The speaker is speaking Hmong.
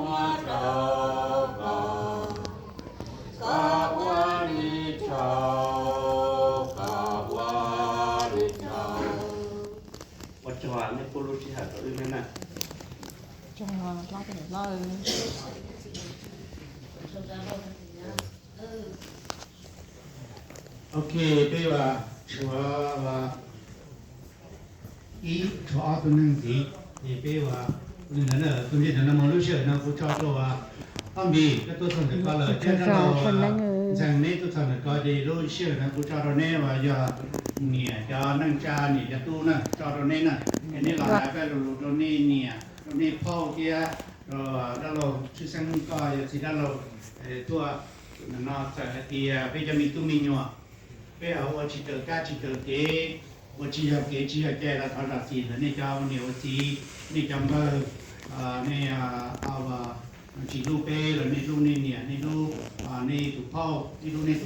Rau koj, koj ua li rau, koj ua li rau. Ua tsaug nej pub lub sij hawm rau wb na. Ok, peb ua tshuav ib tshuav ob tug neeg ntxiv, ces peb ua li ntawd na. Tus ntsej muag no mus lub sij hawm no kuv tso rau Paj Npis, koj tuaj txog ntawm ko lawm thiab, Ntxhee neb tuaj txog ntawm ko ces lub sij hawm no kuv tso rau neb uas yog niam cov neej tsa, niam cov tub na, tso rau neb na. Es neb los hais peb lus lus rau nej niam, rau nej phauj thiab rau dab laug Tshwj Xeeb, koj yog txiv dab laug tuaj no, txawm hais tias peb cov me tub me nyuam, peb ho ua tsis raws kab tsis raws kev, ua tsis yog kev tsis yog cai los thov zam txim ntawm nej cov ua niam ua txiv, nej cov npawg, nej tsis hlub peb los nej hlub nej niam, nej hlub nej tus phauj, nej hlub nej